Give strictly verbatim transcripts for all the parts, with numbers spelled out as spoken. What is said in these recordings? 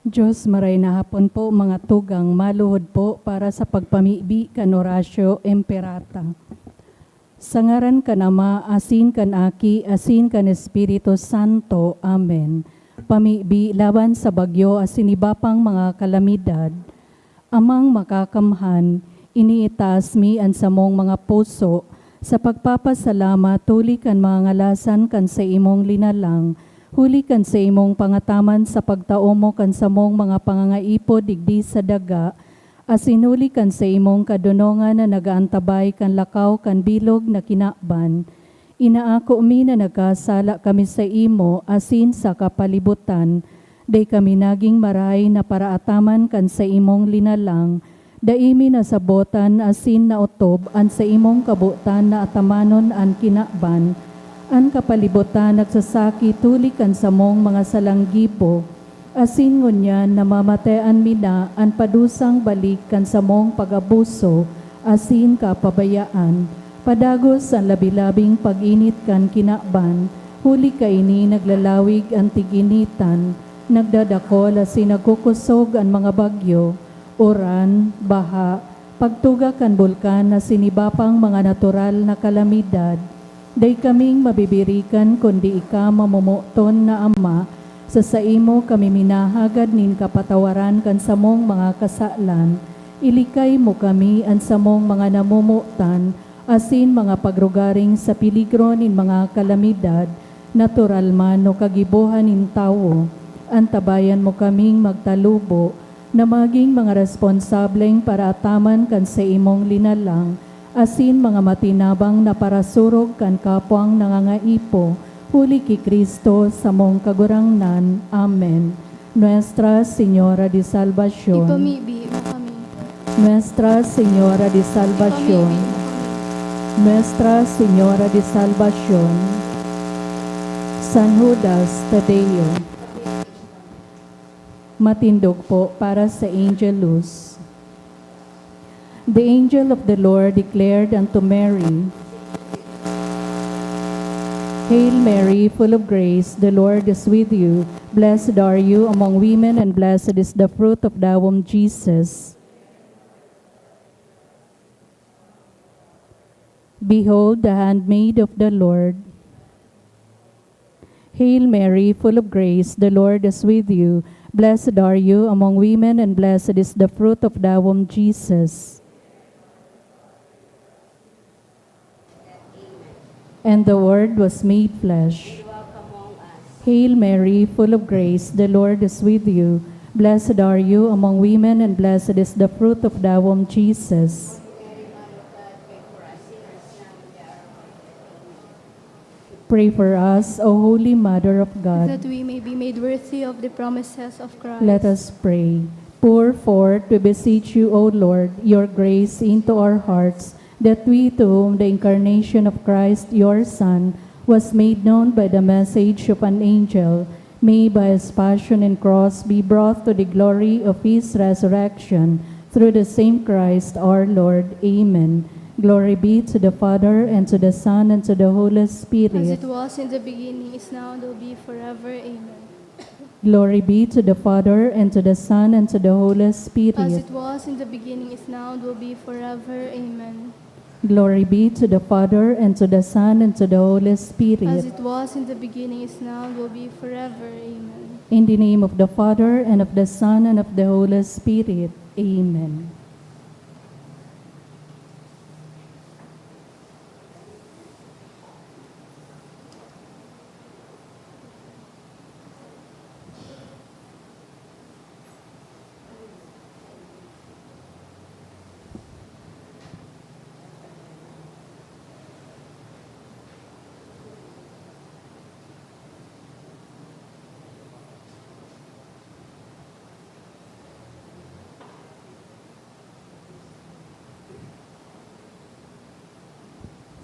Diyos, maray na hapon po, mga tugang, maluhod po para sa pagpamibi kan Oratio Imperata. Sa ngaran kan Ama, asin kan Aki, asin kan Espiritu Santo. Amen. Pamibi laban sa bagyo asin iba pang mga kalamidad. Amang Makakamhan, iniitaas mi an samong mga puso sa pagpapasalamat huli kan mga ngalasan kan saimong linalang, huli kan saimong pangataman sa pagtao mo kan samong mga pangangaipo digdi sa daga, asin huli kan saimong kadonongan na nag-aantabay kan lakaw kan bilog na kinaban. Inaako mi na nagkasala kami saimo asin sa kapalibutan. Dai kami nagin marahay na paraataman kan saimong linalang. Dai mi nasabotan asin naotob an saimong kabotan na atamanon an kinaban. An kapalibutan nagsasakit huli kan samong mga salang gibo. Asin ngunyan namamatean mi na an padusang balik kan samong pag-abuso asin kapabayaan, padagos an labi-labing pag-init kan kinaban, huli kaini naglalawig an tig-initan, nagdadakol asin nagkukosog an mga bagyo, uran, baha, pagtuga kan bulkan asin iba pang mga natural na kalamidad. Dai kaming mabibirikan kundi ika, mamomoton na Ama. Sa saimo kami minahagad nin kapatawaran kan samong mga kasalan. Ilikay mo kami, an samong mga namomotan, asin mga pagrugaring sa peligro nin mga kalamidad, natural man o kagibohan nin tawo. Antabayan mo kaming magtalubo na magin mga responsableng paraataman kan saimong linalang, asin mga matinabang na parasurog kan kapwang nangangaipo, huli ki Cristo, samong Kagurangnan. Amen. Nuestra Señora de Salvacion. Ipamibi mo kami. Nuestra Señora de Salvacion. Ipamibi mo kami. Nuestra Señora de Salvacion. San Judas Tadeo. Matindog po para sa Angelus. The angel of the Lord declared unto Mary, Hail Mary, full of grace, the Lord is with you. Blessed are you among women, and blessed is the fruit of thy womb, Jesus. Behold the handmaid of the Lord. Hail Mary, full of grace, the Lord is with you. Blessed are you among women, and blessed is the fruit of thy womb, Jesus. And the Word was made flesh. Hail Mary, full of grace, the Lord is with you. Blessed are you among women, and blessed is the fruit of thy womb, Jesus. Pray for us, O Holy Mother of God. That we may be made worthy of the promises of Christ. Let us pray. Pour forth, we beseech you, O Lord, your grace into our hearts, that we, to whom the incarnation of Christ, your Son, was made known by the message of an angel, may by his passion and cross be brought to the glory of his resurrection, through the same Christ our Lord. Amen. Glory be to the Father, and to the Son, and to the Holy Spirit. As it was in the beginning, is now, and will be forever. Amen. Glory be to the Father, and to the Son, and to the Holy Spirit. As it was in the beginning, is now, and will be forever. Amen. Glory be to the Father, and to the Son, and to the Holy Spirit. As it was in the beginning, is now, and will be forever. Amen. In the name of the Father, and of the Son, and of the Holy Spirit. Amen.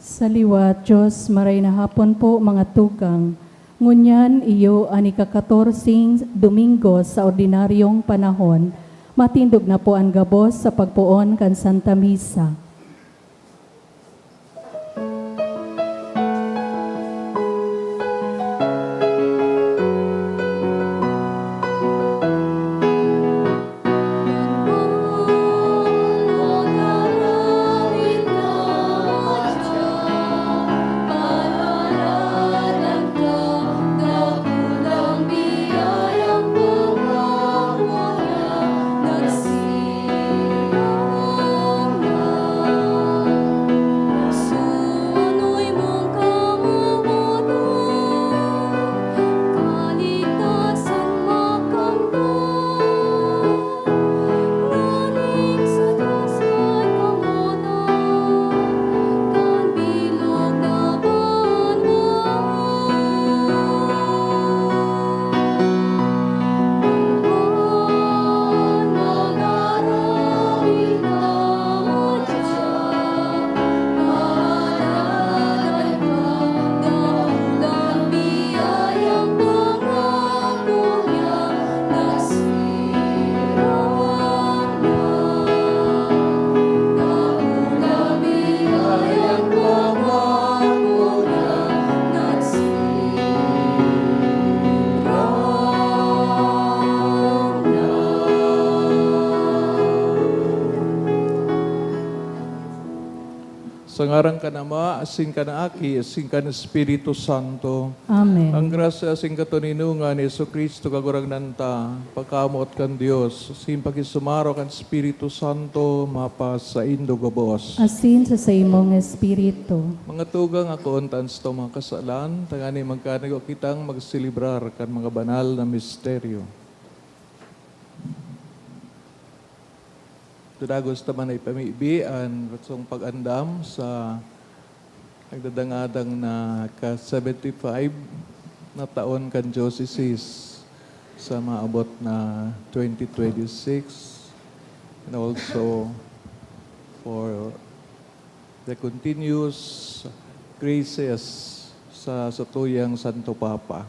Sa liwat, Diyos, maray na hapon po, mga tugang. Ngunyan, iyo an ikakatorseng Domingo sa ordinaryong panahon. Matindog na po an gabos sa pagpoon kan Santa Misa. Sa ngaran kan Ama, asin kan Aki, asin kan Espiritu Santo. Amen. Ang grasya asin katoninongan ni Jesu-Cristo, Kagurangnan ta, pagkamoot kan Dios, asin pakisumaro kan Espiritu Santo, mapasaindo gabos. Asin sa saimong espiritu. Mga tugang, akoon ta an satong mga kasalan, tanganing magkanigo kitang magselebrar kan mga banal na misteryo. Dagos ta man na ipamibi an satong pag-andam sa nagdadangadang na ka seventy-five na taon kan diocese sa maabot na twenty twenty-six, and also for the continuous graces sa satuyang Santo Papa.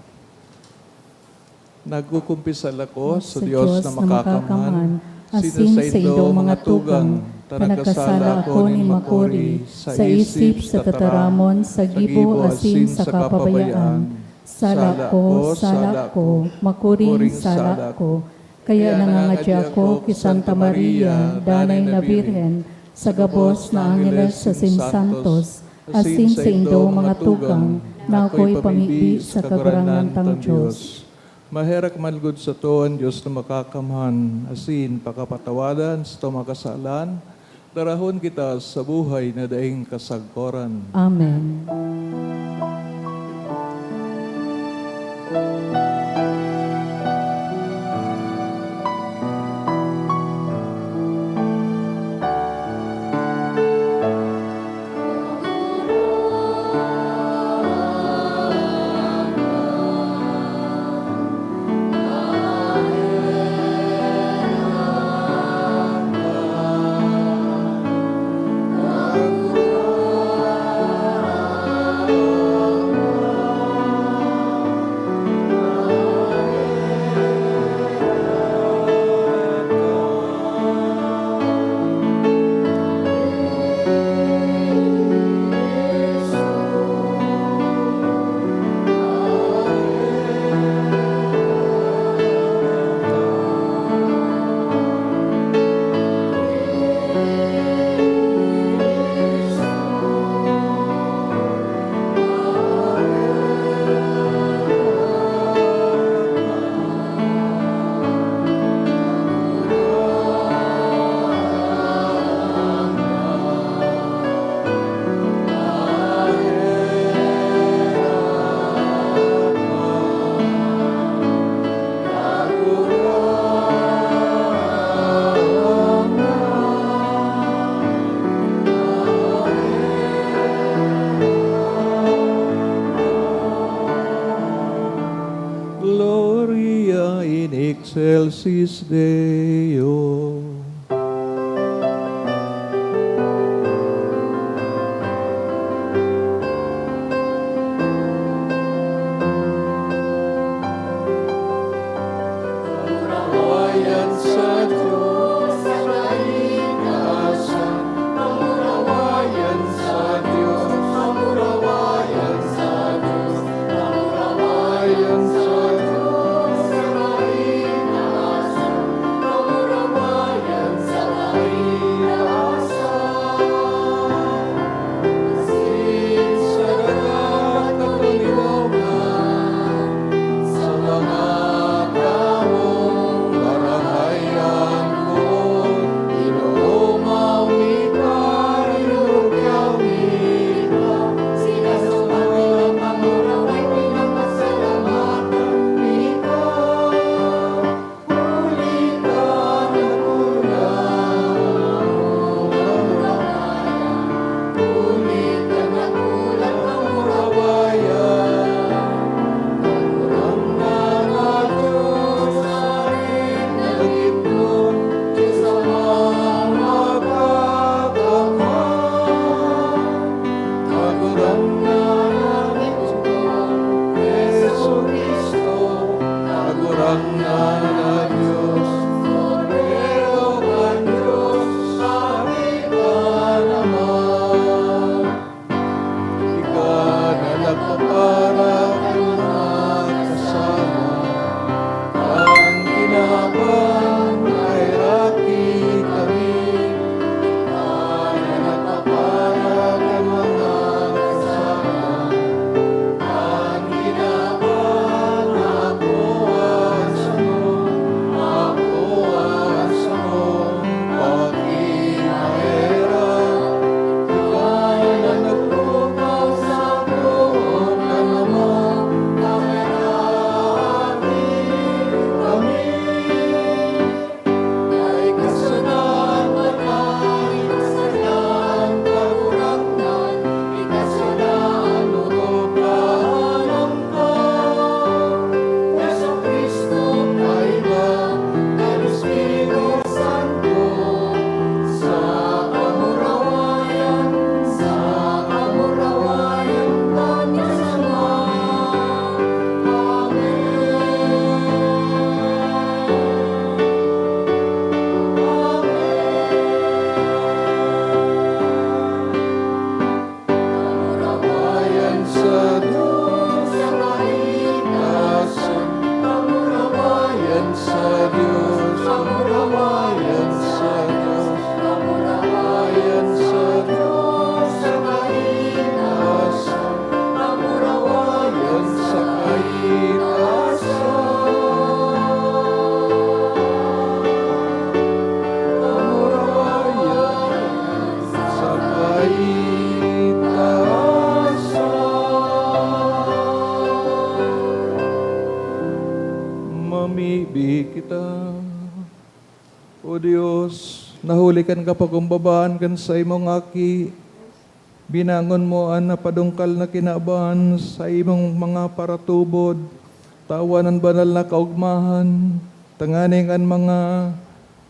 Nagkukumpisal ako sa Dios na makakamhan, asin sa indong mga tugang, ta nagkasala ako nin makuri, sa isip, sa tataramon, sa gibo, asin sa kapabayaan. Sala ko, sala ko, makuring sala ko. Kaya nangangadya ako ki Santa Maria, Danay na Birhen, sa gabos na angeles asin santos, asin sa indong mga tugang, na ako'y pamibi sa Kagurangnan tang Dios. Maherak man lugod sato an Dios na makakamhan, asin pakapatawadan satong mga kasalan, darahon kita sa buhay na daing kasagkoran. Amen. Gloria in excelsis Deo. Kamurawayan sa Dios sa kaitaasan. Kamurawayan sa Dios. Kamurawayan sa Dios. Kamurawayan sa Dios sa kaitaasan. Na huli kan kapakumbabaan kan saimong Aki, binangon mo an napadungkal na kinaban sa imong mga paratubod. Tawan an banal na kaogmahan, tanganing an mga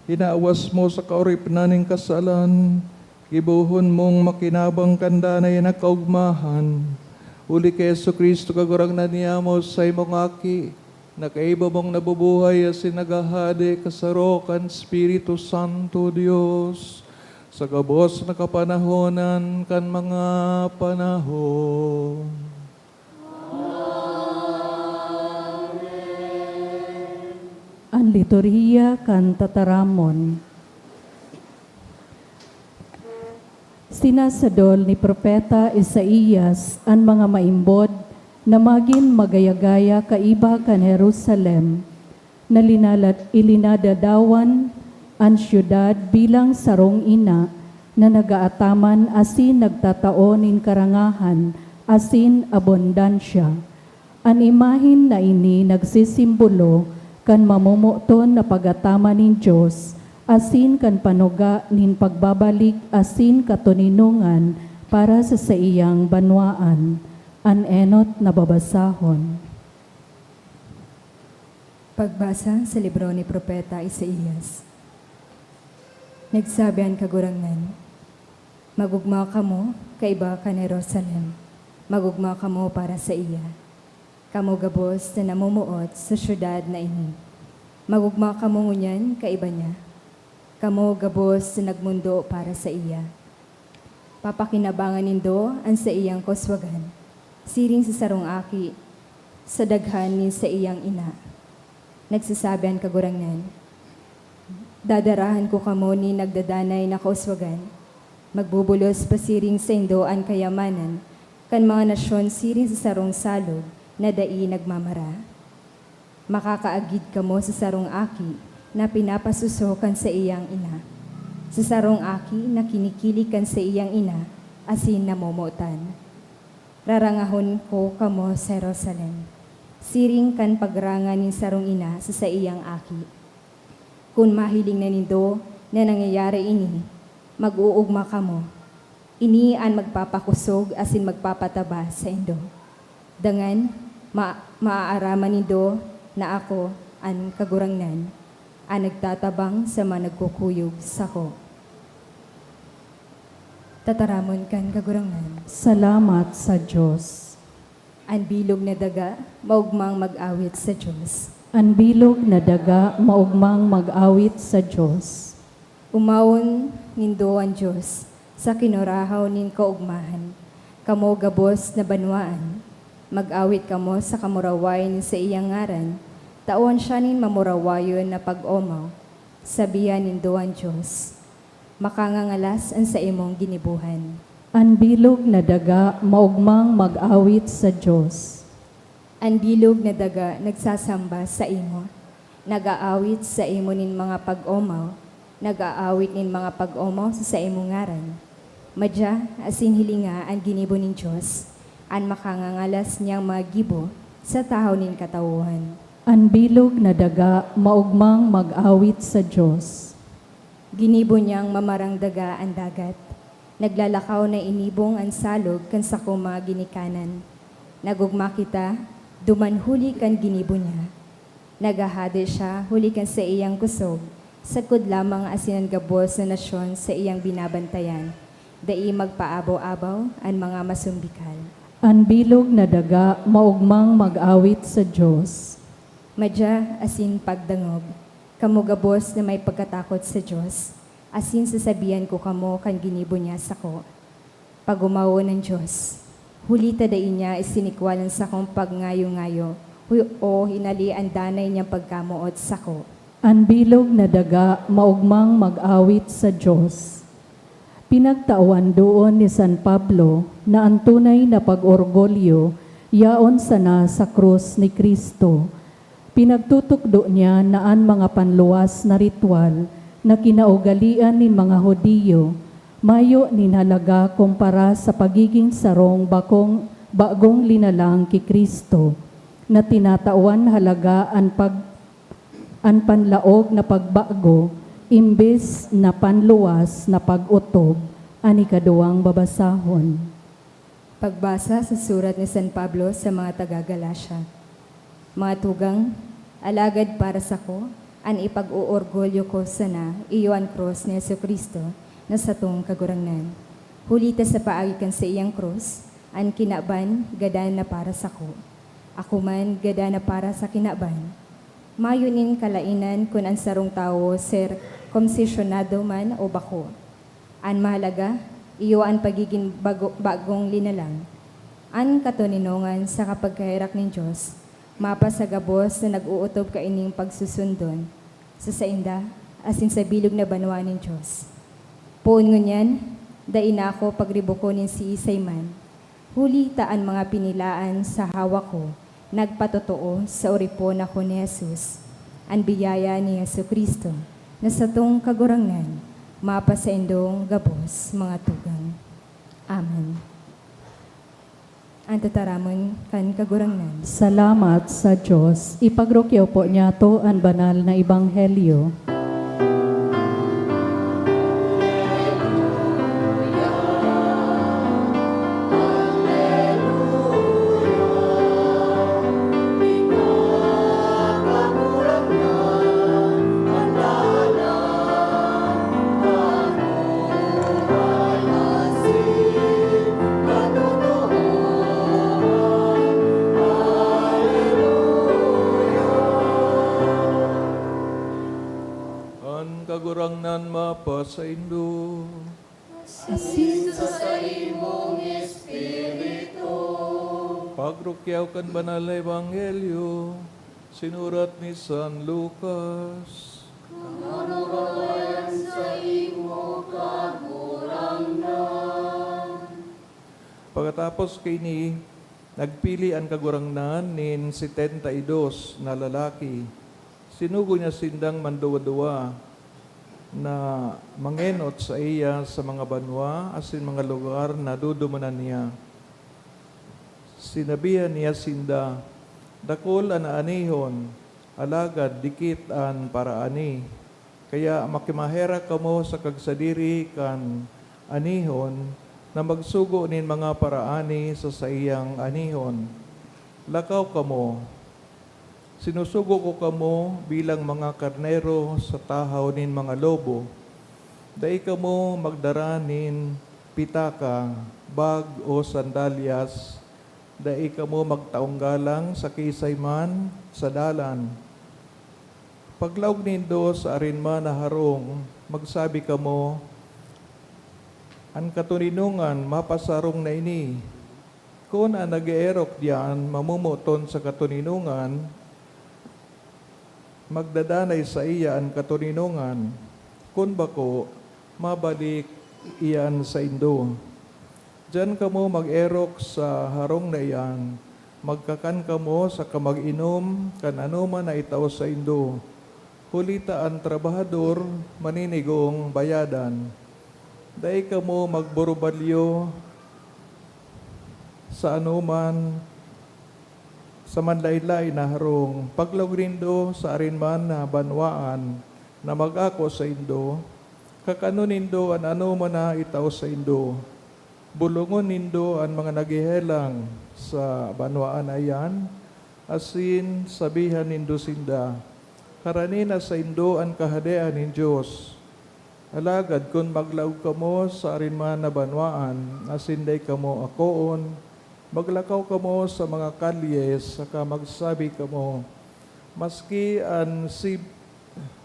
hinawas mo sa kaoripnan nin kasalan, gibohon mong makinabang kan danay na kaogmahan. Huli ki Jesu-Cristo, Kagurangnan niyamo, saimong Aki, na kaiba mong nabubuhay asin naghahade kasaro kan Espiritu Santo, Dios, sa gabos na kapanahonan kan mga panahon. An Liturhiya kan Tataramon. Sinasadol ni Propeta Isaias an mga maimbod na magin magaya-gaya kaiba kan Jerusalem, na linala-, ilinadadawan an syudad bilang sarong ina na nagaataman asin nagtatao nin karangahan asin abundansya. An imahen na ini nagsisimbolo kan mamomoton na pag-ataman nin Dios asin kan panuga nin pagbabalik asin katoninongan para sa saiyang banwaan. An enot na babasahon. Pagbasa sa libro ni Propeta Isaias. Nagsabi an Kagurangnan, "Mag-ogma kamo kaiba kan Jerusalem, mag-ogma kamo para saiya, kamo gabos na namomoot sa syudad na ini. Mag-ogma kamo ngunyan kaiba niya, kamo gabos na nagmondo para saiya. Papakinabangan nindo an saiyang kauswagan, siring sa sarong aki sa daghan nin saiyang ina." Nagsasabi an Kagurangnan, "Dadarahan ko kamo nin nagdadanay na kauswagan. Magbubulos pasiring saindo an kayamanan kan mga nasyon siring sa sarong salog na dai nagmamara. Makakaagid kamo sa sarong aki na pinapasuso kan saiyang ina, sa sarong aki na kinikilig kan saiyang ina asin namomotan. Rarangahon ko kamo sa Jerusalem, siring kan pagranga nin sarong ina sa saiyang aki. Kun mahiling na nindo na nangyayari ini, mag-oogma kamo. Ini an magpapakosog asin magpapataba saindo. Dangan, ma-, maaaraman nindo na ako, an Kagurangnan, an nagtatabang sa mga nagkukuyog sako." Tataramon kan Kagurangnan. Salamat sa Dios. An bilog na daga, maogmang mag-awit sa Dios. An bilog na daga, maogmang mag-awit sa Dios. Omawon nindo an Dios sa kinurahaw nin kaogmahan. Kamo gabos na banwaan, mag-awit kamo sa kamurawayan nin saiyang ngaran, tawan siya nin mamurawayon na pag-omaw. Sabihan nindo an Dios, "Makangangalas an saimong ginibohan." An bilog na daga maogmang mag-awit sa Dios. An bilog na daga nagsasamba saimo, nag-aawit saimo nin mga pag-omaw, nag-aawit nin mga pag-omaw sa saimong ngaran. Madya asin hilinga an ginibo nin Dios, an makangangalas niyang mga gibo sa tahaw nin katawohan. An bilog na daga maogmang mag-awit sa Dios. Ginibo niyang mamarang daga an dagat. Naglalakaw na inibong an salog kan sakong mga ginikanan. Nag-ogma kita duman huli kan ginibo niya. Naghahade siya huli kan saiyang kosog, sagkod lamang asin an gabos na nasyon saiyang binabantayan. Dai magpaabaw-abaw an mga masumbikal. An bilog na daga maogmang mag-awit sa Dios. Madya asin pagdangog, kamo gabos na may pagkatakot sa Dios, asin sasabihan ko kamo kan ginibo niya sako. Pag-omawon an Dios, huli ta dai niya isinikwal an sakong pagngayo-ngayo, hu-, o hinale an danay niyang pagkamoot sako. An bilog na daga maogmang mag-awit sa Dios. Pinagtawan doon ni San Pablo na an tunay na pag-orgulyo yaon sana sa krus ni Cristo. Pinagtutukdo niya na an mga panluwas na ritwal na kinaugalean nin mga Judio mayo nin halaga kumpara sa pagiging sarong bakong, bagong linalang ki Cristo, na tinatawan halaga an pag-, an panlaog na pagbago, Imbes na panluwas na pag-otob an ikaduwang babasahon. Pagbasa sa surat ni San Pablo sa mga taga-Galacia. Mga tugang, alagad para sako, an ipag-oorgulyo ko sana iyo an krus ni Jesu-Cristo na satong Kagurangnan. Huli ta sa paagi kan saiyang krus, an kinaban gadan na para sako. Ako man gadan na para sa kinaban. Mayo nin kalaenan kun an sarong tawo sirkumsisyonado man o bako. An mahalaga, iyo an pagigin bago-, bagong linalang. An katoninongan sa kapagkaherak nin Dios mapa sa gabos na nag-ootob kaining pagsusundon sa sainda asin sa bilog na banwa nin Dios. Poon ngunyan, dai na ako pagribokon nin siisay man, huli ta an mga pinilaan sa hawak ko nagpatotoo sa oripon ako ni Jesus. An biyaya ni Jesu-Cristo na satong Kagurangnan mapasaindong gabos, mga tugang. Amen. An tataramon kan Kagurangnan. Salamat sa Dios. Ipagrukyaw po niyato an banal na ebanghelyo. An Kagurangnan mapasaindo. Asin sa saimong espiritu. Pagrukyaw kan Banal na Ebanghelyo, sinurat ni San Lucas. Kagurangnan. Pakatapos kaini, nagpili an Kagurangnan nin setenta y dos na lalaki. Sinugo niya sindang manduwa-duwa na mangenot saiya sa mga banwa asin mga lugar na dudumanan niya. Sinabihan niya sinda, "Dakul an aanihon, alagad dikit an paraani. Kaya makimaherak kamo sa kagsadiri kan anihon na magsugo nin mga paraani sa saiyang anihon. Lakaw kamo, sinusugo ko kamo bilang mga karnero sa tahaw nin mga lobo. Dai kamo magdara nin pitaka, bag o sandalyas. Dai kamo magtaong galang sa kisay man sa dalan. Paglaog nindo sa arin man na harong, magsabi kamo, 'An katoninongan mapasarong na ini.' Kun an nag-eerok diyan mamomoton sa katoninongan, magdadanay saiya an katoninongan. Kun bako, mabalik iyan saindo. Diyan kamo mag-erok sa harong na iyan, magkakan kamo saka mag-inom kan anoman na itao saindo, huli ta an trabahador maninigong bayadan. Dai kamo magburubalyo sa anoman sa manlaen-laen na harong. Paglaog nindo sa arin man na banwaan na mag-ako saindo, kakanon nindo an anoman na itao saindo. Bolongon nindo an mga naghehelang sa banwaan na iyan, asin sabihan nindo sinda, 'Harani na saindo an Kahadean nin Dios.' Alagad kun maglaog kamo sa arin man na banwaan asin dai kamo akoon, maglakaw kamo sa mga kalye saka magsabi kamo, 'Maski an sib-,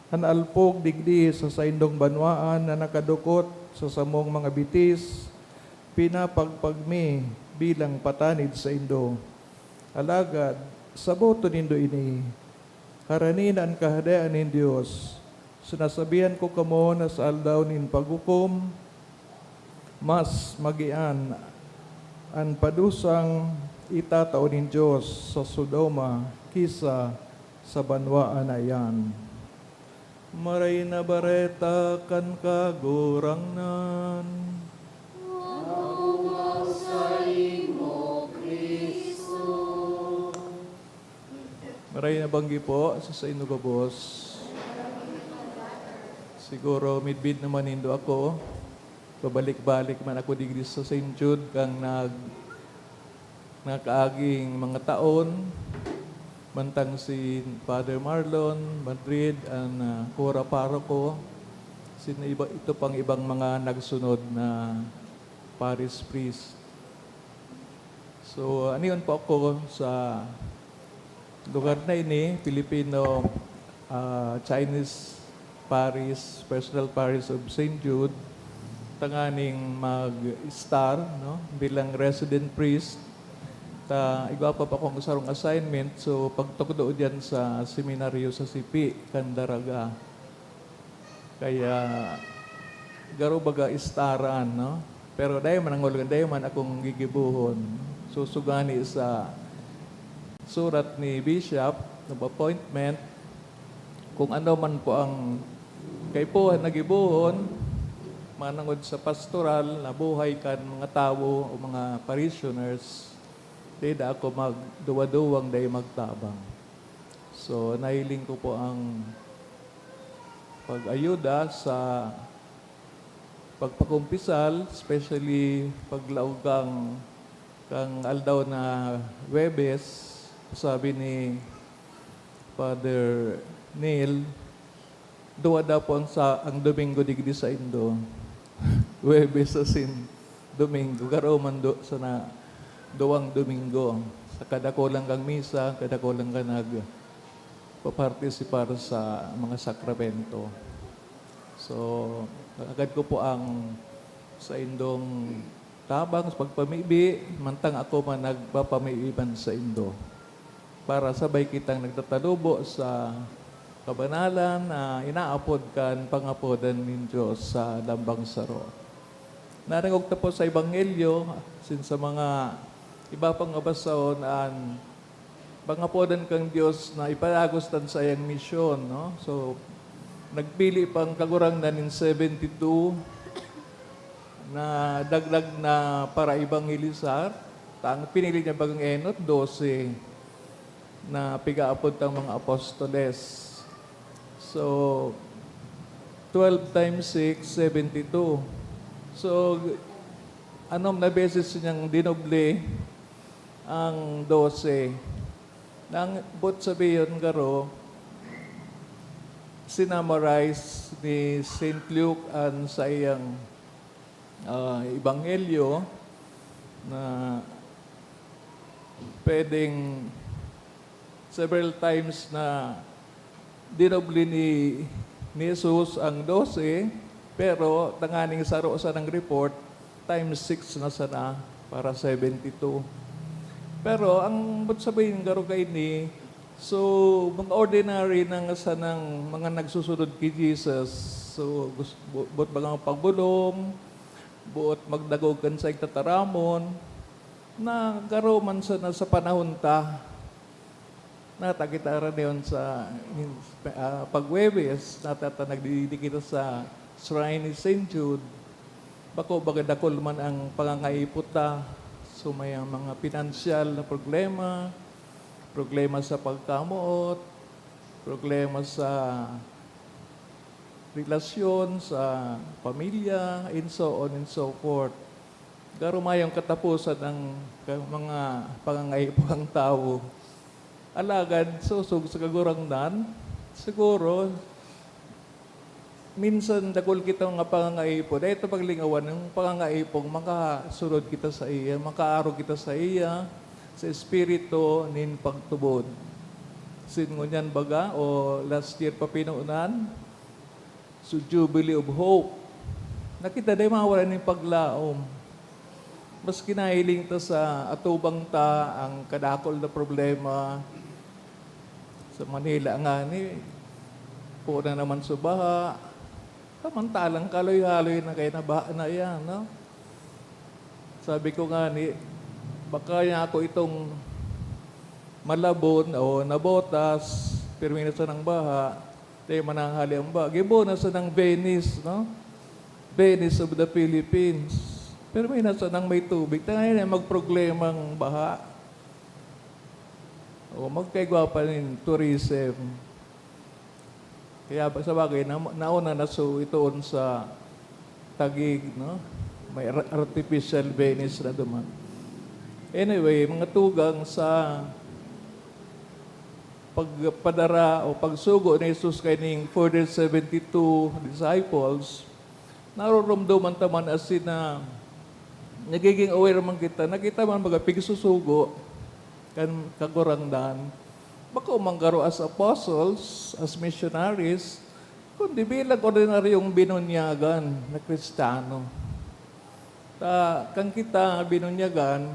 an alpog digdi sa saindong banwaan na nakadukot sa samong mga bitis, pinapagpag mi bilang patanid saindo.' Alagad, saboton nindo ini, harani na an Kahadean nin Dios. Sinasabihan ko kamo na sa aldaw nin paghukom, mas magian an padusang itatao nin Dios sa Sodoma ki sa sa banwaan na iyan. Maray na Bareta kan Kagurangnan. Maray na banggi po sa sainyo gabos. Siguro midbid naman nindo ako. Pabalik-balik man ako digdi sa Saint Jude kan nag-, nakaaging mga taon. Mantang si Father Marlon Madrid an, ah, kura paroko, sin iba, ito pang ibang mga nagsunod na parish priest. So, anion po ako sa lugar na ini, Filipino, ah, Chinese Parish, Personal Parish of Saint Jude, tanganing mag-star, no, bilang resident priest. Ta, igwa pa po akong sarong assignment, so pagtukdo diyan sa seminaryo sa Sipi, Candaraga. Kaya, garo baga istaran, no? Pero dai man ang ngolgan, dai man akong gigibohon. Susugani sa surat ni Bishop of Appointment, kung ano man po ang kaipuhan na gibohon, manangod sa pastoral na buhay kan mga tawo o mga parishioners, di da ako magduwa-duwang dai magtabang. So, nahiling ko po ang pag-ayuda sa pagpakumpisal, especially paglaog kang, kang aldaw na Huwebes, sabi ni Father Neil, duwa daw po ang sa, ang Domingo digdi sa indo. Huwebes asin Domingo, garo man do, sana duwang Domingo. Sa kadakulang kang misa, kadakulang ka nagpapartisipar sa mga sakramento. So, agad ko po ang saindong tabang sa pagpamibi, mantang ako man nagpapamibi man saindo, para sabay kitang nagtatalubo sa kabanalan na inaapod kan pangapodan nin Dios sa lambang saro. Narangog ta po sa Ebanghelyo, asin sa mga iba pang nabasahon an pangapodan kan Dios na ipadagos tan saiyang misyon, no? So, nagpili pang Kagurangnan nin seventy-two na dagdag na paraebanghelisar. Ta ang pinili niya bagang enot, dose na pigaapod tang mga apostoles. So, twelve times six, seventy-two. So, anom na beses niyang dinoble ang dose. Nang, boot sabihon, garo, sinamarize ni Saint Luke an saiyang, ah, ebanghelyo na pwedeng several times na dinoble ni, ni Jesus ang dose, pero tanganing saro sanang report, times six na sana para seventy-two. Pero ang boot sabihon garo kaini, so, mga ordinary na nga sanang mga nagsusunod ki Jesus. So, gus-, bo-, boot bagang pagbolong, boot magdangog kan saiyang tataramon, na garo man sana sa panahon ta. Nata kita aran yon sa, ah, pag-Huwebes, nata ta nagdididi kita sa shrine ni Saint Jude. Bako baga dakul man ang pangangaipo ta. So, may ang mga pinansyal na problema, problema sa pagkamoot, problema sa relasyon, sa pamilya, and so on and so forth. Garo mayong kataposan ang ka-, mga pangangaipo kan tawo. Alagad sosog sa Kagurangnan, siguro, minsan dakul kita mga pangangaipo. Dai ta paglingawan ang pangangaipong makasunod kita saiya, makaarog kita saiya sa espiritu nin pagtubod. Asin ngunyan baga, o last year pa pinunan, so, Jubilee of Hope. Na kita dai mawara nin paglaom. Maski nahiling ta sa atubang ta ang kadakul na problema, sa Manila ngani, puno na naman sa baha. Samantalang kaloy-haloy na kayo na baha na yan, no? Sabi ko ngani, baka niya ako itong malabon o nabotas, pirmi na sanang baha, di mananghali ang baha. Gibo na sanang Venice, no? Venice of the Philippines. Pirmi na sanang may tubig. Tangayon na magproblemang baha. O, magkaigwa pa nin tourism. Kaya ba, sa bagay, na, nauna na so itoon sa Taguig, no? May ar-, artificial Venice na duman. Anyway, mga tugang, sa pagpadara o pagsugo ni Jesus kaining further seventy-two disciples, naroromdoman ta man asin na nagiging aware man kita, na kita man baga pigsusugo kan Kagurangnan. Bako man garo as apostles, as missionaries, kundi bilang ordinaryong binunyagan na Kristiyano. Ta, kan kita binunyagan,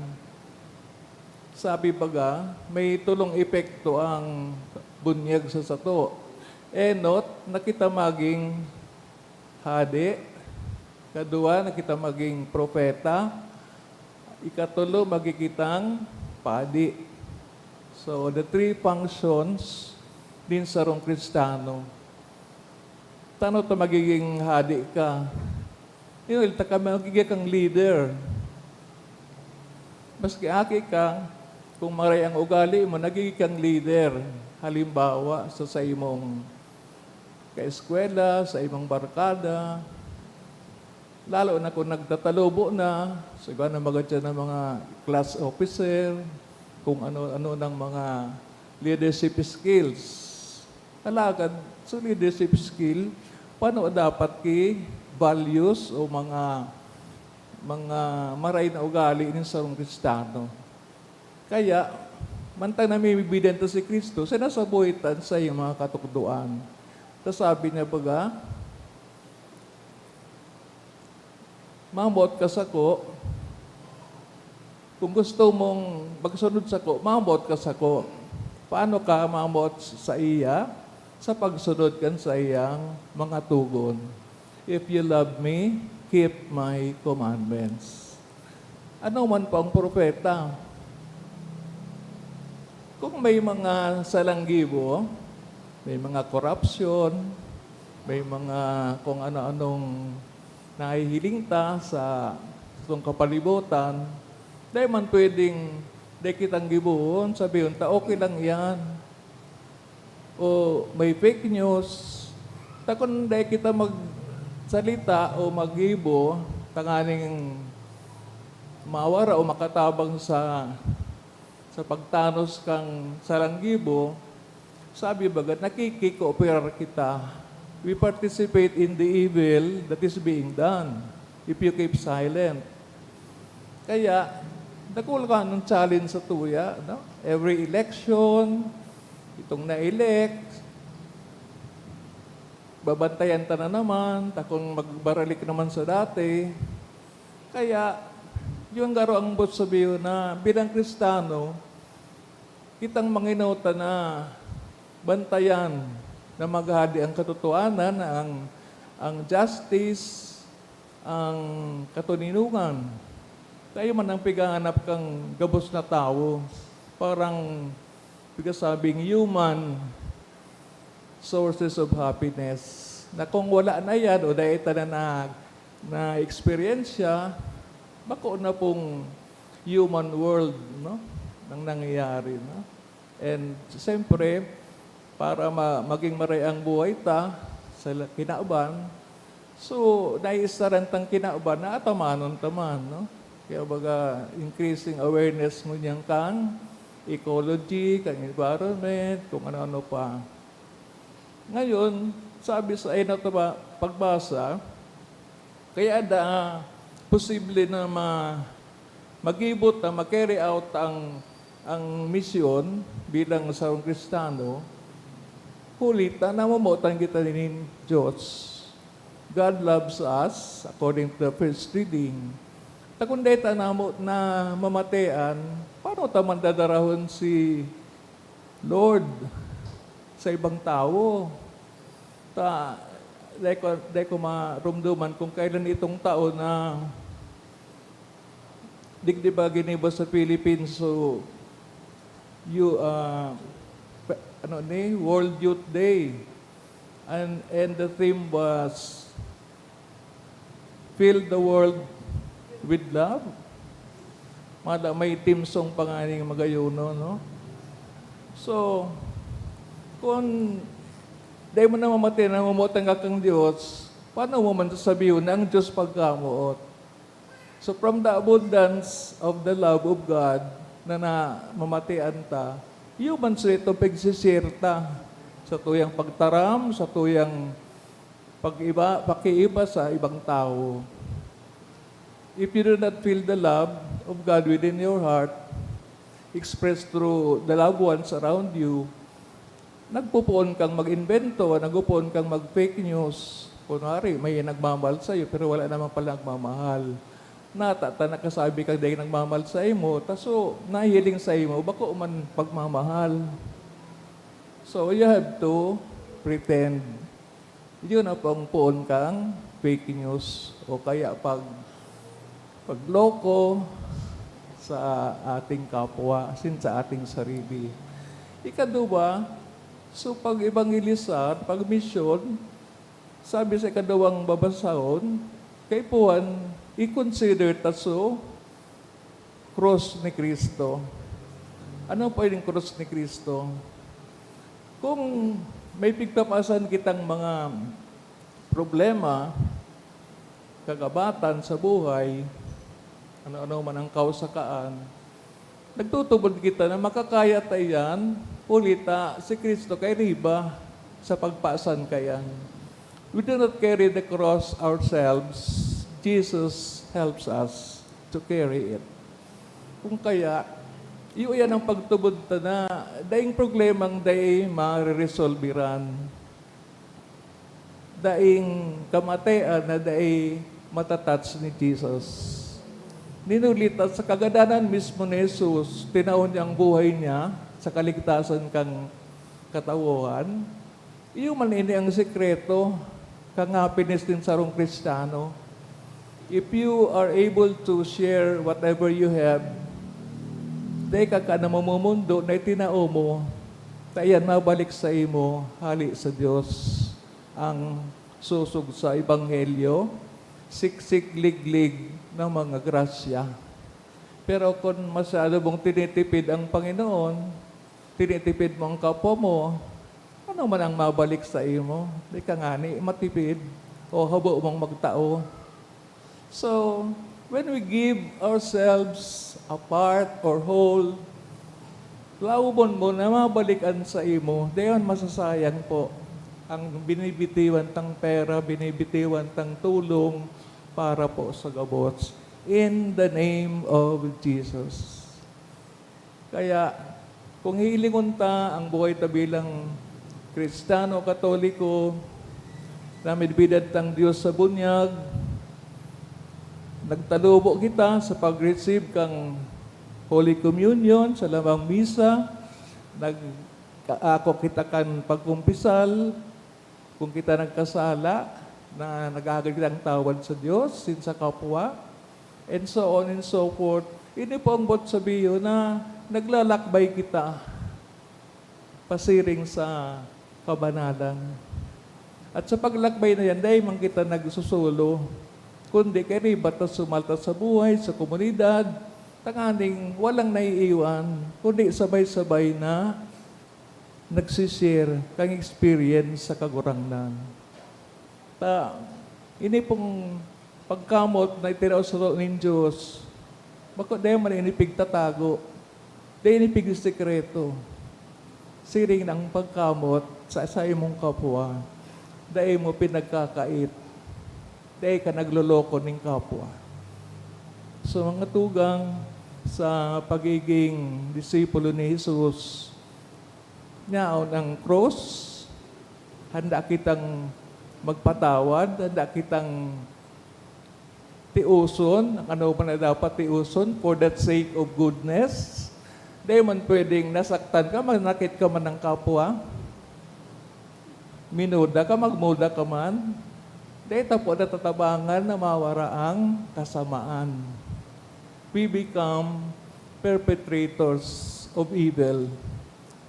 sabi baga, may tolong epekto ang bunyag sa sato. Enot, na kita maging hade. Kadua, na kita maging propeta. Ikatulo, magigitang padi. So, the three functions nin sarong Kristiyano. Tano ta magiging hade ka? Yun, ta ka magiging kang leader. Maski aki ka, kung maray ang ugali mo, nagiging kang leader. Halimbawa, sa, sa imong kaeskwela, sa imong barkada, lalo na kung nagtatalubo na, sa iba na magad siya ng mga class officer, kung ano-ano ng mga leadership skills. Alagad, sa leadership skill, paano dapat ki values o mga, mga maray na ugali nin sarong Kristiyano? Kaya, mantang namimibidan ta si Cristo, sinasabuhay ta sa iyang mga katukdoan. Ta sabi niya baga, "Mamot ka sako, kung gusto mong magsunod sako, mamot ka sako." Paano ka mamot sa iya? Sa pagsunod kan saiyang mga togon. "If you love me, keep my commandments." Ano man po ang propeta? Kung may mga salanggibo, may mga korupsyon, may mga kung ano-anong nahihiling ta sa, sa kapalibutan, dai man pwedeng dai kitang gibohon, sabihon ta, "Okay lang yan." O may fake news, ta kun dai kita magsalita o maggibo tanganing mawara o makatabang sa, sa pagtanos kan sarang gibo, sabi baga, nakikikooperar kita. We participate in the evil that is being done if you keep silent. Kaya, dakul ka ng challenge sa tuya, no? Every election, itong na-elect, babantayan ta na naman, ta kung magbaralik naman sa dati. Kaya, yun garo ang boot sabihon na bilang Kristiyano, kitang manginawta na bantayan na maghahade ang katotohanan, ang, ang justice, ang katoninongan. Tayo man ang pighahanap kang gabos na tawo. Parang pigasabing human sources of happiness. Na kung wala na yan o dai ta na na, na eksperyensya, bako na pong human world, no? Nang nangyayari, no? And siyempre, para ma-, maging maray ang buhay ta sa la-, kinaban, so, naiisaran tang kinaban na atamanon ta man, no? Kaya baga, increasing awareness ngunyan kan ecology, kan environment, kung ano-ano pa. Ngayon, sabi sa ina ta ba, pagbasa, kaya da posible na ma-, magibot na ma-carry out ang, ang misyon bilang sarong Kristiyano, huli ta namomotan kita nin Diyos. God loves us, according to the first reading. Ta kun dai ta namo na mamatean, paano ta man dadarahon si Lord sa ibang tawo? Ta, dai ko, dai ko maromdoman kung kailan itong taon na digdi ba ginibo sa Philippines, so, you, ah, pa-, ano ni, World Youth Day. And, and the theme was, "Fill the world with love." Mada, may theme song pa nga ning magayon, no? So, kung Dai mo namamati na mamotan ka kan Dios, paano mo man sasabihon na ang Dios pagkamoot? So, from the abundance of the love of God na namamatian ta, iyo man so ito pagsi-share ta sa tuyang pagtaram, sa tuyang pag-iba, pakiiba sa ibang tawo. If you do not feel the love of God within your heart, expressed through the loved ones around you, nagpupoon kang mag-imbento, nagpupoon kang mag-fake news. Kunwari, may nagmamahal sa'yo, pero wala naman pala nagmamahal. Nata ta nakasabi kang dai nagmamahal saimo, taso nahihiling saimo, bako man pagmamahal. So, you have to pretend. Yun ang pang-, poon kang fake news o kaya pag-, pagloko sa ating kapwa, asin sa ating sarili. Ikaduwa, so pag-ebangelisar, pag-misyon, sabi sa ikaduwang babasahon, kaipuhan, i-consider ta so krus ni Cristo. Ano po yung krus ni Cristo? Kung may pigpapasan kitang mga problema, kagabatan sa buhay, ano-ano man ang kausakaan, nagtutubod kita na makakaya ta iyan, huli ta si Cristo kairiba sa pagpasan kaiyan. We do not carry the cross ourselves. Jesus helps us to carry it. Kung kaya, iyo yan ang pagtubod ta na daing problemang dai mareresolbiran. Daing kamatean na dai matatouch ni Jesus. Ninuli ta sa kagadanan mismo ni Jesus, tinao niya ang buhay niya sa kaligtasan kan katawohan. Iyo man ini ang sekreto kan happiness nin sarong Kristiyano. If you are able to share whatever you have, dai ka ka namumumundo na itinao mo, ta iyan mabalik saimo hali sa Dios. Ang sosog sa ebanghelyo, siksik liglig na mga grasya. Pero kun masyado mong tinitipid ang Panginoon, tinitipid mo ang kapwa mo, ano man ang mabalik saimo? Di ka ngani matipid o habo mong magtao. So, when we give ourselves apart or whole, laomon mo na mabalikan saimo, dayon masasayang po ang binibitiwan tang pera, binibitiwan tang tulong para po sa gabos. In the name of Jesus. Kaya, kung hihilingon ta ang buhay ta bilang Kristiyano, Katoliko, na midbidan tang Dios sa bunyag, nagtalubo kita sa pag-receive kan Holy Communion, sa lamang misa, nag-, ako kita kan pagkumpisal, kung kita nagkasala, na naghahagad kitang tawad sa Dios, sin sa kapwa, and so on and so forth. Ini po ang boot sabihon na naglalakbay kita pasiring sa kabanalan. At sa paglakbay na yan, dai man kita nagsusolo, kundi kairiba ta sumalta sa buhay, sa komunidad, tanganing walang naiiwan, kundi sabay-sabay na nagsishare kan experience sa Kagurangnan. Ta, ini pong pagkamot na itinao saro nin Dios, bako dai man ini pigtatago, dai ini pigsesekreto. Siring na ang pagkamot sa, sa imong kapwa, dai mo pinagkakait, dai ka nagloloko nin kapwa. So, mga tugang, sa pagiging disipulo ni Jesus, nyaon ang krus, handa kitang magpatawad, handa kitang tioson, ang ano pa na dapat tioson, for that sake of goodness. Dai man pwedeng nasaktan ka, manakit ka man ng kapwa, minuda ka, magmuda ka man. Dai ta po natatabangan na mawara ang kasamaan. We become perpetrators of evil.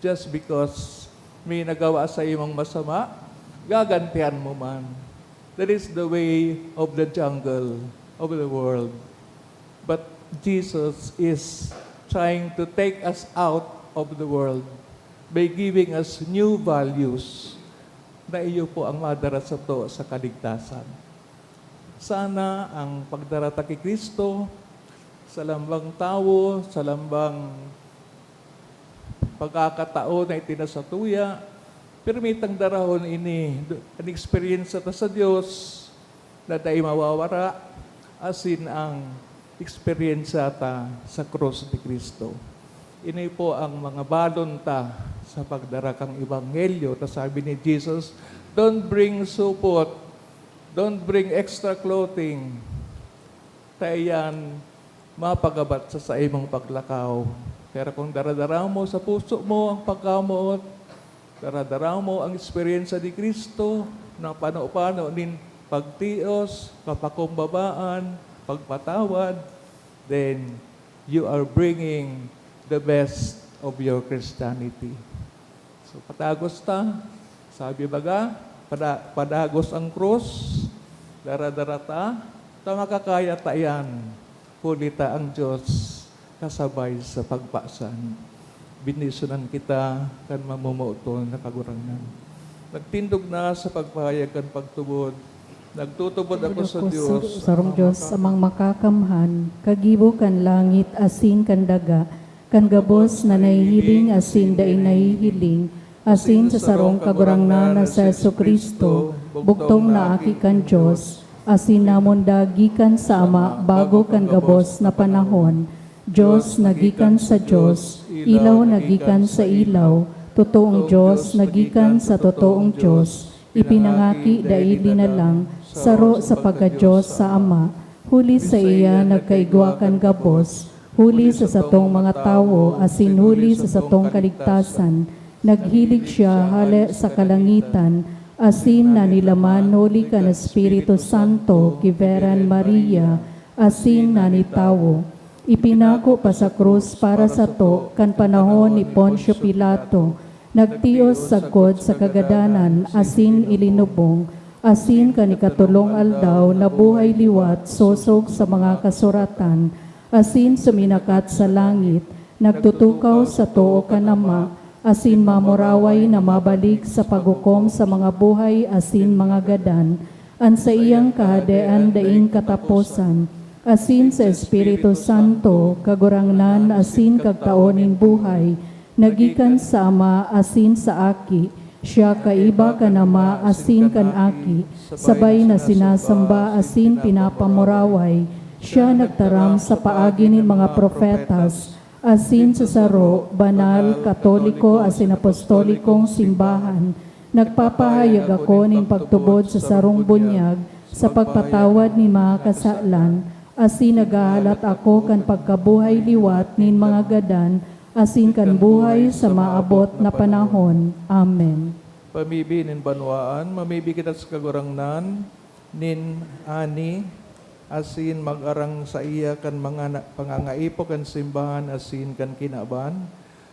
Just because may nagawa sa imong masama, gagantihan mo man. That is the way of the jungle, of the world. But Jesus is trying to take us out of the world by giving us new values. na iyo po ang madara sato sa kaligtasan. Sana ang pagdara ta ki Cristo, sa lambang tawo, sa lambang pagkakatao na itinasatuya, pirmi tang darahon ini, an eksperyensya ta sa Dios na dai mawawara, asin ang eksperyensya ta sa krus ni Cristo. Ini po ang mga balon ta sa pagdara kan ebanghelyo. Ta sabi ni Jesus, "Don't bring supot, don't bring extra clothing." Ta iyan mapagabat sa saimong paglakaw. Pero kung daradara mo sa puso mo ang pagkamoot, daradara mo ang eksperyensya ni Cristo na pano-pano nin pagtios, kapakumbabaan, pagpatawad, then you are bringing the best of your Christianity. So, padagos ta. Sabi baga, pada-, padagos ang krus, daradara ta, ta makakaya ta iyan. Huli ta ang Dios kasabay sa pagpasan. Bendisyonan kita kan mamomoton na Kagurangnan. Nagtindog na sa pagpahayag kan pagtubod. Nagtutubod ako sa Dios, sarong Dios, amang makakamhan, kagibo kan langit asin kan daga, kan gabos na nahihiling asin dai nahihiling, asin sa sarong Kagurangnan na si Jesu-Cristo, bugtong na Aki kan Dios, asin namundag gikan sa Ama bago kan gabos na panahon. Dios na gikan sa Dios, ilaw na gikan sa ilaw, totoong Dios na gikan sa totoong Dios, ipinangaki dai linalang, saro sa pagka-Dios sa Ama. Huli saiya nagkaigwa kan gabos, huli sa satong mga tawo, asin huli sa satong kaligtasan, naghilig siya hale sa kalangitan, asin nanilaman huli kan Espiritu Santo ki Virgen Maria, asin nanitawo. Ipinako pa sa krus para sato kan panahon ni Poncio Pilato, nagtios sagkod sa kagadanan asin ilinubong, asin kan ikatolong aldaw nabuhay liwat sosog sa mga kasuratan, asin suminakat sa langit, nagtutukaw sa too kan Ama, asin mamuraway na mabalik sa paghukom sa mga buhay asin mga gadan, an saiyang Kahadean daing kataposan, asin sa Espiritu Santo, Kagurangnan asin Kagtao nin buhay, na gikan sa Ama asin sa Aki. Siya kaiba kan Ama asin kan Aki, sabay na sinasamba asin pinapamuraway. Siya nagtaram sa paagi nin mga propetas, asin sa saro, banal, katoliko asin apostolikong simbahan. Nagpapahayag ako nin pagtubod sa sarong bunyag sa pagpatawad nin mga kasalan, asin naghahalat ako kan pagkabuhay liwat nin mga gadan asin kan buhay sa maabot na panahon. Amen. Pamibi nin banwaan, mamibi kita sa Kagurangnan nin ani, asin mag-arang saiya kan mga na-, pangangaipo kan simbahan asin kan kinaban,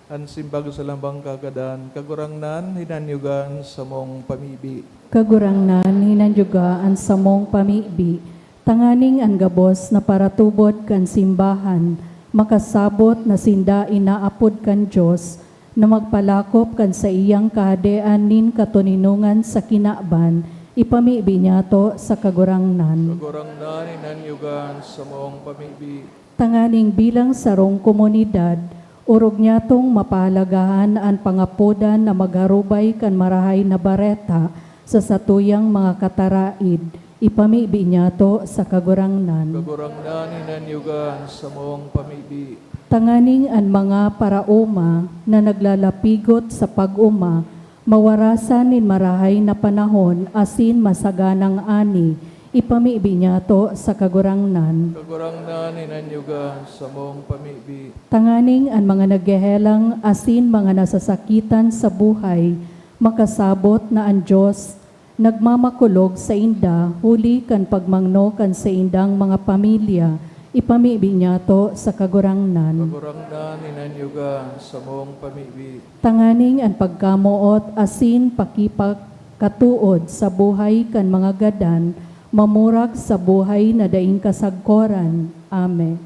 an simbag sa lambang kagadan. Kagurangnan, hinanyugan samong pamibi. Kagurangnan, hinanyuga an samong pamibi, tanganing an gabos na paratubod kan simbahan makasabot na sinda inaapod kan Dios, na magpalakop kan saiyang Kahadean nin katoninongan sa kinaban, ipamibi niyato sa Kagurangnan. Kagurangnan, hinanyugan samong pamibi. Tanganing bilang sarong komunidad, orog niyatong mapahalagahan an pangapodan na magharubay kan Marahay na Bareta sa satuyang mga kataraid, ipamibi niyato sa Kagurangnan. Kagurangnan, hinanyugan samong pamibi. Tanganing an mga paraoma na naglalapigot sa pag-oma mawarasan nin marahay na panahon asin masaganang ani, ipamibi niyato sa Kagurangnan. Kagurangnan, hinanyugan samong pamibi. Tanganing an mga naghehelang asin mga nasasakitan sa buhay makasabot na an Dios nagmamakulog sainda huli kan pagmangno kan saindang mga pamilya, ipamibi niyato sa Kagurangnan. Kagurangnan, hinanyugan samong pamibi. Tanganing an pagkamoot asin pakipagkatood sa buhay kan mga gadan mamurag sa buhay na daing kasagkoran. Amen.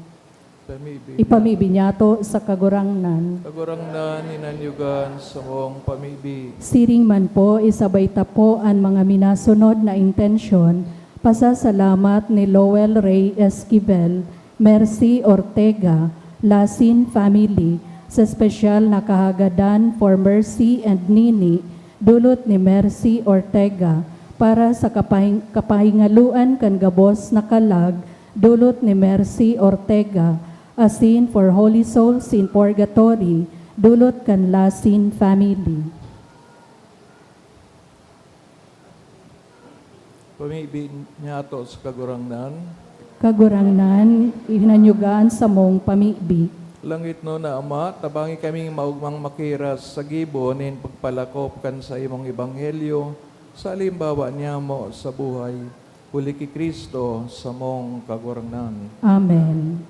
Pamibi. Ipamibi niyato sa Kagurangnan. Kagurangnan, hinanyugan samong pamibi. Siring man po, isabay ta po an mga minasunod na intensyon, pasasalamat ni Lowell Ray Esquivel, Mercy Ortega, Lasin family, sa espesyal na kahagadan for Mercy and Nini, dulot ni Mercy Ortega, para sa kapahing-, kapahingaloan kan gabos na kalag, dulot ni Mercy Ortega, asin for Holy Souls in Purgatory, dulot kan Lasin family. Pamibi niyato sa Kagurangnan. Kagurangnan, hinanyugan samong pamibi. Langitnon na Ama, tabangi kaming maogmang makiras sa gibo nin pagpalakop kan saimong ebanghelyo sa halimbawa niyamo sa buhay. Huli ki Cristo, samong Kagurangnan. Amen.